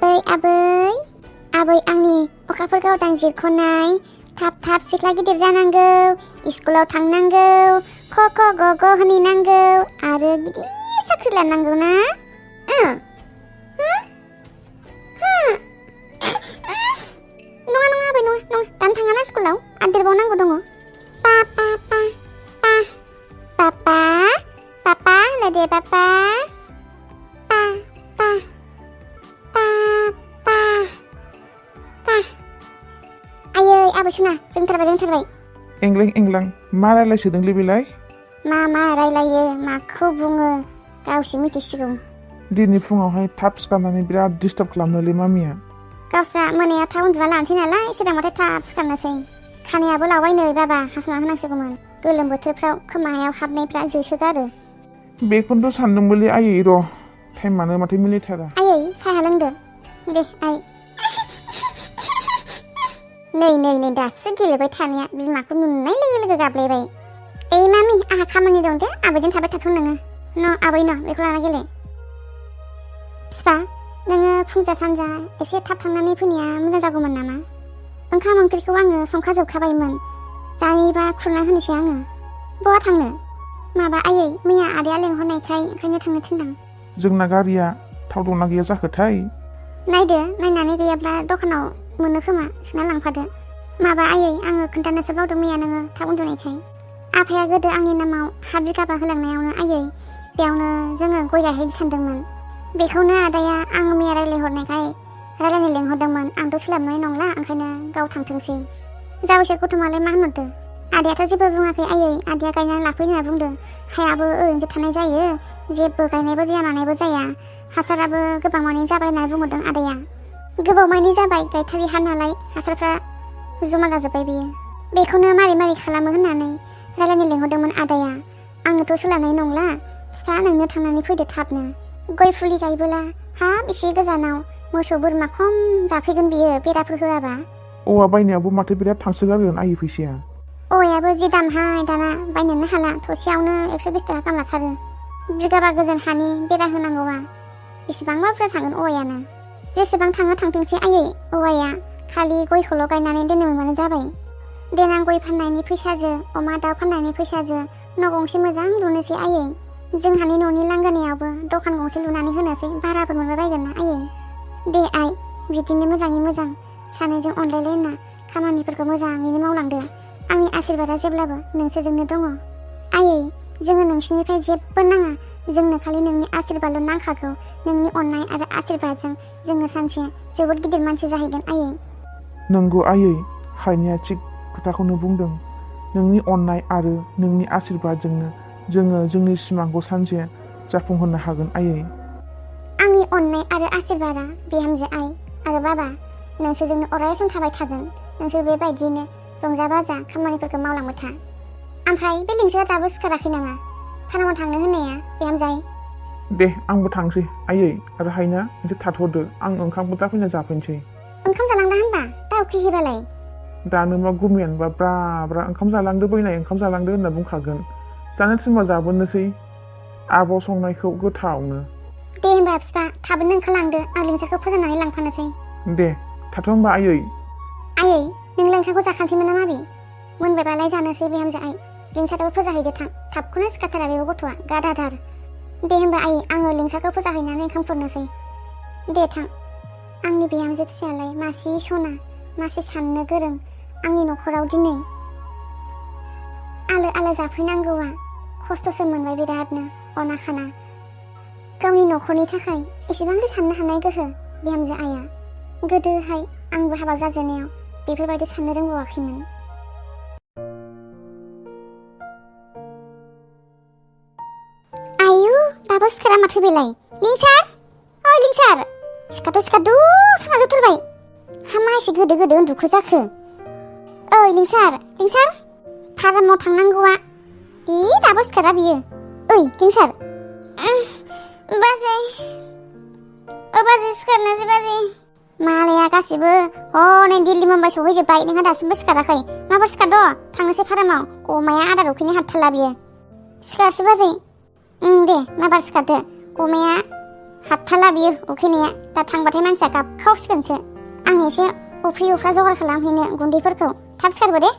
आबै आंनि अखाफोरखौ दांजिरख'नाय थाब सिख्ला गिदिर जानांगौ, स्कुलाव थांनांगौ, ख ख ग ग होनहैनांगौ आरो गिदिर साख्रि लानांगौ ना? नङा आबै नङा दानो थाङाना स्कुलाव आरो देरबावनांगौ दङ। पापा होनो दे पापा। आयै आबै सना रोंथारबाय। एंग्लें मा रायलायसोदोंलै बेलाय? मा रायलायो माखौ बुङो गावसो मिथिसिगौ। दिनै फुङावहाय थाब सिखारनानै बिराद डिस्टार्ब खालामनोलै मामिया। गावस्रा मोनायाव थाब उन्दुना लानोसै नालाय सोरांबाथाय थाब सिखारनोसै। खानायाबो लावबाय नै बाबा हास'ना होनांसिगौमोन। गोलोम बोथोरफ्राव खोमायाव हाबनायफ्रा जोसोगारो। बेखौनोथ' सानदोंमोनलै आयै र' टाइमानो माथो मिलायथारा। आयै साहा लोंदो दे आइ। नै दासो गेलेबाय थानाया बिमाखौ नुनाय लोगो गाबलायबाय। ओइ मामि आंहा खामानि दं दे आबैजों थाबाय थाथ' नोङो। आबै बेखौ लाना गेले। बिफा नोङो फुंजा सानजा एसे थाब थांनानै फैनाया मोजां जागौमोन नामा? ओंखाम ओंख्रिखौ आङो संखाजोबखाबायमोन। जायोबा खुरना होनोसै आङो। बहा थांनो? माबा आयै मैया आदाया लेंहरनायखाय ओंखायनो थांनो थिनदां। जोंना गारिया थाव दंना गैया जाखोथाय? नायदो नायनानै गैयाब्ला दखानाव मोनो खोमा सोना लांफादो। माबा आयै आङो खोन्थानोसो बावदों मैया नोङो थाब उन्दुनायखाय। आफाया गोदो आंनि नामाव 1/2 बिगाबा होलांनायावनो आयै बेयावनो जोङो गय गायहैनो सानदोंमोन। बेखौनो आदाया आं मैया रायलायहरनायखाय रायलायनो लेंहरदोंमोन। आंथ' सोलाबनाय नंला ओंखायनो गाव थांथोंसै। जावैसो गथ'मालाय मा होनहरदो? आदायाथ' जेबो बुङाखै आयै आदाया गायनानै लाफैनो होनना बुंदों। हायाबो ओरैनोसो थानाय जायो जेबो गायनायबो जाया मानायबो जाया। हासाराबो गोबां मानि जाबाय होनना बुंहरदों आदाया। गोबाव मानि जाबाय गायथारि हा नालाय हासारफ्रा जमा जाजोब्बाय बियो। बेखौनो मारै खालामो होननानै रायलायनो लेंहरदोंमोन आदाया। आङोथ' सोलाबनाय नंला। बिफा नोंनो थांनानै फैदो थाबनो। गय फुलि गायबोला हाब एसे गोजानाव मोसौ बोरमा खम जाफैगोन बियो बेराफोर होआबा। औवा बायनायावबो माथो बिराद थांसोगारगोन आयै फैसाया। औवायाबो जि दामहाय दाना बायनोनो हाला। थसेयावनो 120 थाखा गाहाम लाथारो। बिगाबा गोजान हानि बेरा होनांगौबा बेसेबांबा बुरजा थांगोन औवायानो। जेसेबां थाङो थांथोंसै आयै औवाया खालि गयखौल' गायनानै दोननो मोनबानो जाबाय। देनां गय फाननायनि फैसाजों अमा दाउ फाननायनि फैसाजों न' गंसे मोजां लुनोसै आयै। जोंहानि न'नि लांगोनायावबो दखान गंसे लुनानै होनोसै बाराबो मोनबाय बायगोन ना आयै। दे आइ बिदिनो मोजाङै मोजां सानैजों अनलायलायना खामानिफोरखौ मोजाङैनो मावलांदो। आंनि आशीर्बादा जेब्लाबो नोंसोरजोंनो दङ। आयै जोङो नोंसिनिफ्राय जेबो नाङा। जोंनो खालि नोंनि आशीर्बादल' नांखागौ। नोंनि अननाय आरो आशीर्बादजों जोङो सानसे जोबोद गिदिर मानसि जाहैगोन आयै। नंगौ आयै हायनाया थिग खोथाखौनो बुंदों। नोंनि अननाय आरो नोंनि आशीर्बादजोंनो जोङो जोंनि सिमांखौ सानसे जाफुंहोनो हागोन आयै। आंनि अननाय आरो आशीर्बादा बिहामजो आइ आरो बाबा नोंसोरजोंनो अराय सम थाबाय थागोन। नोंसोर बेबायदिनो रंजा बाजा खामानिफोरखौ मावलांबाय था। ओमफ्राय बे लिंसाया दाबो सिखाराखै नामा? फानाव थांनो होननाया बिहामजाय? दे आंबो थांसै आयै आरो हायना नोंसोर थाथ'दो आं ओंखामखौ दा फैना जाफैनोसै। ओंखाम जालांदा होनबा दा उखैहैबालाय? दानो मा गुमैयानोबा ब्रा ओंखाम जालांदो बैनाय ओंखाम जालांदो होनना बुंखागोन। जानो थिनबा जाबोनोसै आब' संनायखौ गोथावनो। दे होनबा बिफा थाबैनो ओंखारलांदो आं लिंसारखौ फोजोबनानै लांफानोसै। दे थाथ' होनबा आयै। आयै नोंलाय ओंखामखौ जाखानोसैमोन ना माबि? मोनबायबालाय जानोसै बिहामजो आइ। लिंसारखौ फोजाहैदो थां थाबखौनो सिखारथारा बेबो गथ'आ गादादार। दे होनबा आयै आङो लिंसारखौ फोजाहैनानै ओंखाम खुरनोसै। दे थां। आंनि बिहामजो फिसायालाय मासे सना मासे साननो गोरों। आंनि न'खराव दिनै आलो जाफैनांगौआ खस्थ'सो मोनबाय बिरादनो अना खाना। गावनि न'खरनि थाखाय एसेबांबो साननो हानाय गोहो बिहामजो आइया। गोदोहाय आंबो हाबा जाजेननायाव बेफोरबायदि साननो रोंबावाखैमोन। आयु दाबो सिखारा माथो बेलाय? लिंसार ओइ लिंसार सिखारथ' साना जोबथारबाय। हामा एसे गोदो उन्दुखो जाखो? ओइ लिंसार फारामाव थांनांगौआ दाबो सिखारा बियो। ओइ लिंसार बाजै सिखारनोसै बाजै। मालाया गासिबो हनै दिल्ली मुम्बाइ सहैजोब्बाय नोंहा दासिमबो सिखाराखै। माबार सिखारद' थांनोसै फारामाव अमाया आदार उखैनो हाथारला बियो। सिखारसै बाजै। दे माबार सिखारदो अमाया हाथाला बियो उखैनाया दा थांबाथाय मानसिया गाबखावसिगोनसो आं एसे उफ्रि उफ्रा जगार खालामहैनो गुन्दैफोरखौ थाब सिखारबो दे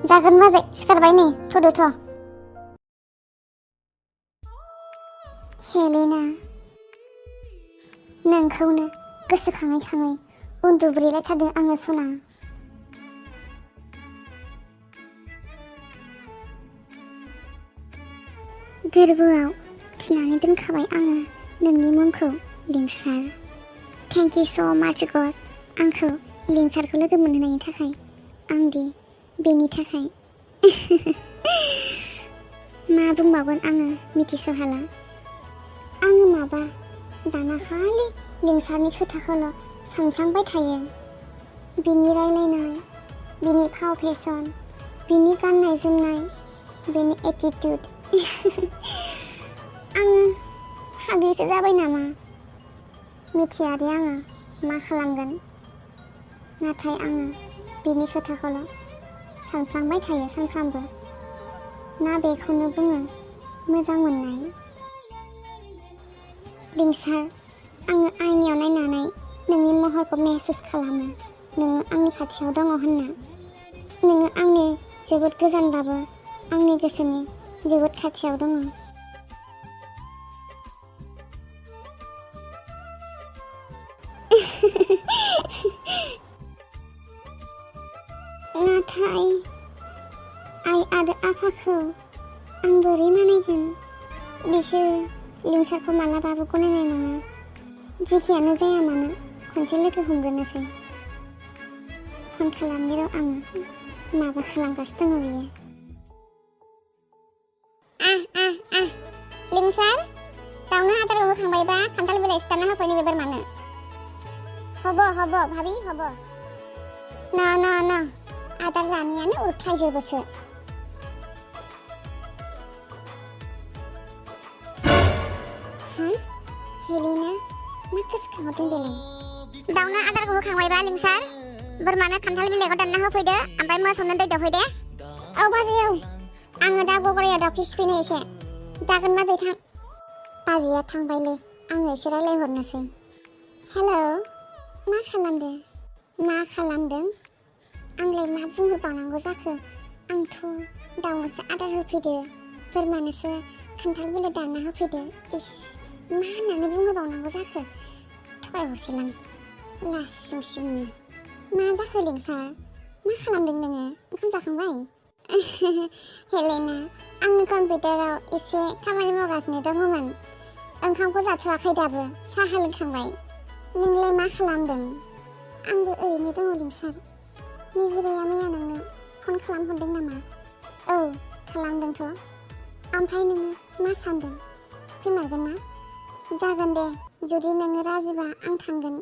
जागोन बाजै सिखारबाय नै थ'दोथ' हेलेना नोंखौनो गोसोखाङै खाङै उन्दुब्रेलायथारदों आङो सना गोरबोआव थिनानै दोनखाबाय आङो नोंनि मुंखौ लिंसार थेंक इउ स' माच गड आंखौ लिंसारखौ लोगो मोनहोनायनि थाखाय आंदि बेनि थाखाय मा बुंबावगोन आङो मिथिस'हाला आङो माबा दाना खालि लिंसारनि खोथाखौल' सानफ्लांबाय थायो बिनि रायलायनाय बिनि फाव फेसन बिनि गाननाय जोमनाय बिनि एटिटिउड आङो हाग्लिसो जाबाय नामा मिथिया दे आङो मा खालामगोन नाथाय आङो बिनि खोथाखौल' सानफ्लांबाय थायो सानफ्रामबो ना बेखौनो बुङो मोजां मोननाय लिंसार आङो आइनायाव नायनानै नोंनि महरखौ महसुस खालामो नोङो आंनि खाथियाव दङ होनना नोङो आंनि जोबोद गोजानबाबो आंनि गोसोनि जोबोद खाथियाव दङ नाथाय आइ आरो आफाखौ आं बोरै मानायगोन बिसोर लिंसारखौ मालाबाबो गनायनाय नङा जेखियानो जाया मानो खनसे लोगो हमग्रोनोसै फन खालामनि र' आङो माबा खालामगासिनो दङ बियो लिंसार दाउनो आदार होखांबायबा खान्थाल बिलाइ सिथारना होफैनो बे बोरमानो हब भाबि हब ना आदार जानायानो उरखायजोबोसो हेलेना मा गोसोखांहरदों बेलाय दाउनो आदारखौ होखांबायबा लिंसार बोरमानो खान्थाल बिलाइखौ दानना होफैदो ओमफ्राय मोसौनो दै दौफैदो औ बाजै औ आङो दा गग्रायाव दाउखि सिफैनो एसे जागोन बाजै थां बाजैया थांबायलै आङो एसे रायलायहरनोसै हेलौ मा खालामदों आंलाय मा बुंहरबावनांगौ जाखो आंथ' दाउनोसो आदार होफैदो बोरमानोसो खान्थाल बिलाइ दानना होफैदो इस मा होननानै बुंहरबावनांगौ जाखो थगायहरसैलां लासिंसिंनो मा जाखो लिंसार मा खालामदों नोङो ओंखाम जाखांबाय हेलेना आङो कम्पिउटाराव एसे खामानि मावगासिनो दङमोन ओंखामखौ जाथ'वाखै दाबो साहा लोंखांबाय नोंलाय मा खालामदों आंबो ओरैनो दङ लिंसार निजिराया मैया नोंनो फन खालामहरदों नामा औ खालामदोंथ' ओमफ्राय नोङो मा सानदों फैमारगोन ना जागोन दे जुदि नोङो राजिबा आं थांगोन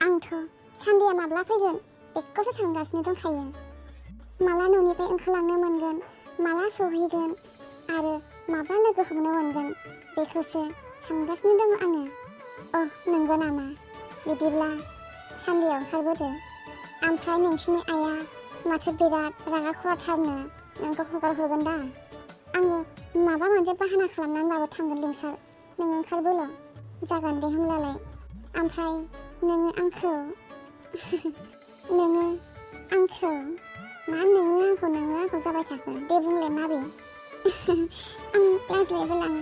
आंथ' सान्देया माब्ला फैगोन बेखौसो सानगासिनो दंखायो माला न'निफ्राय ओंखारलांनो मोनगोन माला सहैगोन आरो माब्ला लोगो हमनो मोनगोन बेखौसो सानगासिनो दङ आङो नंगौ नामा बिदिब्ला सान्देयाव ओंखारबोदो ओमफ्राय नोंसिनि आइया माथो बिराद रागा खराथारनो नोंखौ हगारहरगोन दा आङो माबा मोनसे बाहाना खालामनानैबाबो थांगोन लिंसार नों ओंखारबोल' जागोन दे होमब्लालाय ओमफ्राय नोङो आंखौ जाबाय थाखो दे बुंलाय माबे आं लाजिलायबो लाङो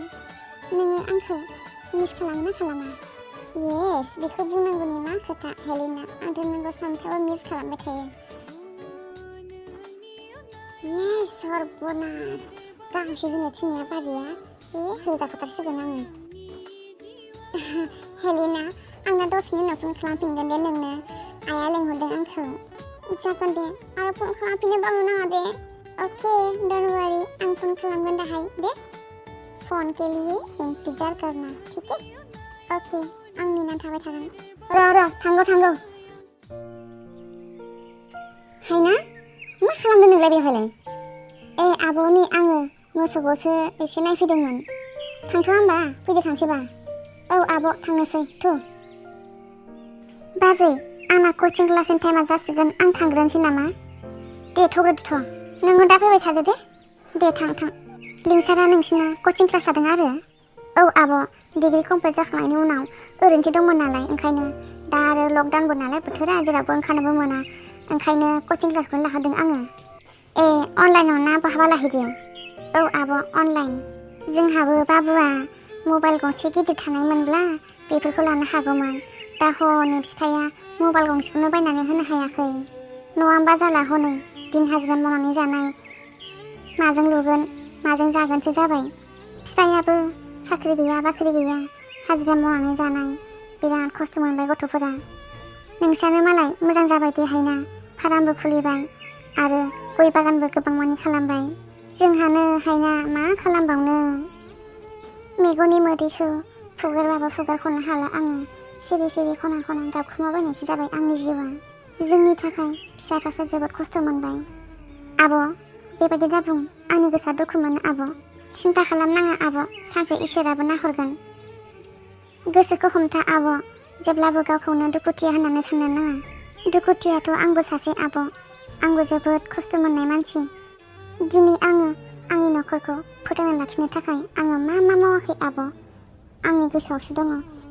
नोङो आंखौ मिस खालामो ना खालामा येस बेखौ बुंनांगौनि मा खोथा हेलेना आंथ' नोंखौ सानफ्रामबो मिस खालामबाय थायो येस सर्बनास गांसे होनो थिननाया बाजैया होजाखाथारसिगोन आङो हेलेना आंना दसेनि उनाव फन खालामफिनगोन दे नोंनो आइया लेंहरदों आंखौ जागोन दे आरो फन खालामफिननो बावनो नाङा दे ओके डोंट वरी आं फन खालामगोन दाहाय दे फोन के लिए इंतजार करना ठीक है ओके आं नेनानै थाबाय थागोन र' थांगौ हायना मा खालामदों नोंलाय बेवहायलाय आब'नि आङो मोसौखौसो एसे नायफैदोंमोन थांथ'आ होमबा फैदो थांसैबा औ आब' थांनोसै थौ बाजै आंना कचिं क्लासनि टाइमा जासिगोन आं थांग्रोनोसै नामा दे थ'ग्रोदोथ' नोङो दा फैबाय थादो दे थां लिंसारा नोंसिना कचिं क्लास जादों आरो औ आब' डिग्री कमप्लिट जाखांनायनि उनाव ओरैनोसो दंमोन नालाय, ओंखायनो दा आरो लकडाउनबो नालाय बोथोरा, जेरावबो ओंखारनोबो मोना, ओंखायनो कचिं क्लासखौनो लाहोदों आङो। ए अनलाइनाव ना बहाबा लाहैदों? औ आब' अनलाइन। जोंहाबो बाबुआ मबाइल गंसे गिदिर थानायमोनब्ला बेफोरखौ लानो हागौमोन। दा हनै बिफाया मबाइल गंसेखौनो बायनानै होनो हायाखै। नङाबा जाला हनै दिन हाजिरा मावनानै जानाय, माजों लुगोन माजों जागोनसो जाबाय। बिफायाबो साख्रि गैया बाख्रि गैया, हाजिरा मावनानै जानाय, बिराद खस्थ' मोनबाय गथ'फोरा। नोंस्रानो मालाय मोजां जाबाय दे हायना, फारामबो खुलिबाय आरो गय बागानबो गोबां मानि खालामबाय। जोंहानो हायना मा खालामबावनो। मेगननि मोदैखौ फुगारबाबो फुगारख'नो हाला आङो। सिरि सिरि खना खना गाबखोमाबायनायसो जाबाय आंनि जिउआ। जोंनि थाखाय फिसाफ्रासो जोबोद खस्थ' मोनबाय। आब' बेबायदि दाबुं, आंनि गोसोआ दुखु मोनो आब'। सिन्था खालामनाङा आब', सानसे इसोराबो नाहरगोन। गोसोखौ हमथा आब', जेब्लाबो गावखौनो दुखुथिया होननानै साननो नाङा। दुखुथियाथ' आंबो सासे आब', आंबो जोबोद खस्थ' मोननाय मानसि। दिनै आङो आंनि न'खरखौ फोथांना लाखिनो थाखाय आङो मा मा मावाखै आब'? आंनि गोसोआवसो दङ,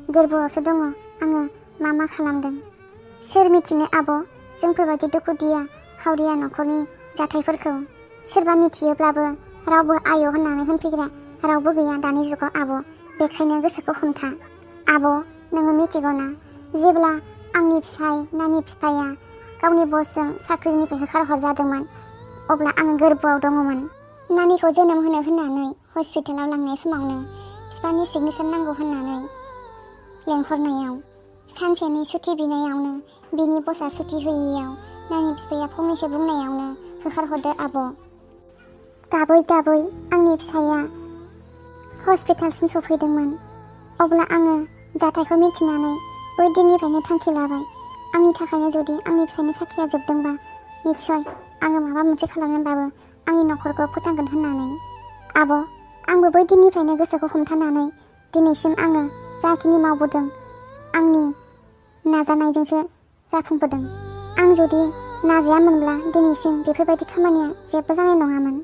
गोरबोआवसो दङ आङो मा खालामदों। सोर मिथिनो आब', जोंफोरबायदि दुखुथिया हावरिया न'खरनि जाथायफोरखौ। सोरबा मिथियोब्लाबो रावबो आय' होननानै होनफैग्रा रावबो गैया दानि जुगाव आब'। बेखायनो गोसोखौ हमथा। आब' नोङो मिथिगौना, जेब्ला आंनि फिसाय नानि बिफाया गावनि बसजों साख्रिनिफ्राय होखारहरजादोंमोन, अब्ला आङो गोरबोआव दङमोन। नानिखौ जोनोम होनो होननानै हस्पिटालाव लांनाय समावनो बिफानि सिगनेसार नांगौ होननानै लेंहरनायाव, सानसेनि सुथि बिनायावनो बिनि बसआ सुथि होयैयाव नानि बिफाया फंनैसो बुंनायावनो होखारहरदो आब'। गाबै गाबै आंनि फिसाया हस्पिटालसिम सफैदोंमोन। अब्ला आङो जाथायखौ मिथिनानै बै दिननिफ्रायनो थांखि लाबाय। आंनि थाखायनो जुदि आंनि फिसानि साख्रिया जोबदोंबा निस्सय आङो माबा मोनसे खालामनानैबाबो आंनि न'खरखौ फोथांगोन होननानै। आब' आंबो बै दिननिफ्रायनो गोसोखौ हमथानानै दिनैसिम आङो जाखिनि मावबोदों आंनि नाजानायजोंसो जाफुंबोदों। आं जुदि नाजायामोनब्ला दिनैसिम बेफोरबायदि खामानिया जेबो जानाय नङामोन।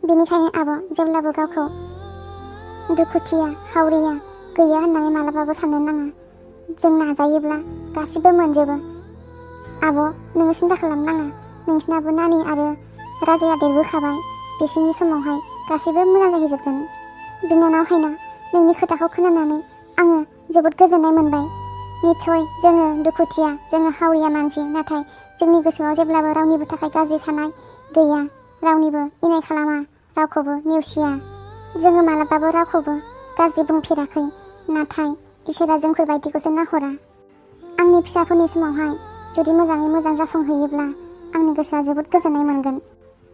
बेनिखायनो आब' जेब्लाबो गावखौ दुखुथिया हावरिया गैया होननानै मालाबाबो साननो नाङा। जों नाजायोब्ला गासिबो मोनजोबो। आब' नोङो सिन्था खालामनाङा, नोंसिनाबो नानि आरो राजाया देरबोखाबाय, बिसोरनि समावहाय गासैबो मोजां जाहैजोबगोन। बिनानाव हायना, नोंनि खोथाखौ खोनानानै आङो जोबोद गोजोननाय मोनबाय। निस्सय जोङो दुखुथिया, जोङो हावरिया मानसि, नाथाय जोंनि गोसोआव जेब्लाबो रावनिबो थाखाय गाज्रि साननाय गैया, रावनिबो इनाय खालामा, रावखौबो नेवसिया। जोङो मालाबाबो रावखौबो गाज्रि बुंफेराखै, नाथाय इसोरा जोंफोरबायदिखौसो नाहरा। आंनि फिसाफोरनि समावहाय जुदि मोजाङै मोजां जाफुंहैयोब्ला आंनि गोसोआ जोबोद गोजोननाय मोनगोन।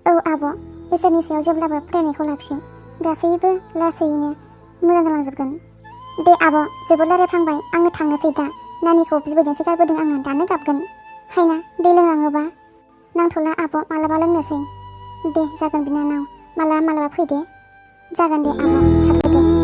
औ आब', इसोरनि सायाव जेब्लाबो फोथायनायखौ लाखि, गासैबो लासैयैनो मोजां जालांजोबगोन। दे आब' जोबोद रायज्लायफ्लांबाय, आङो थांनोसै दा। नानिखौ बिबैजोंसो गारबोदों आङो, दानो गाबगोन। हायना दै लोंलाङोबा? नांथ'ला आब', मालाबा लोंनोसै। दे जागोन बिनानाव, मालाबा फै दे। जागोन दे आब', थाथ'दो।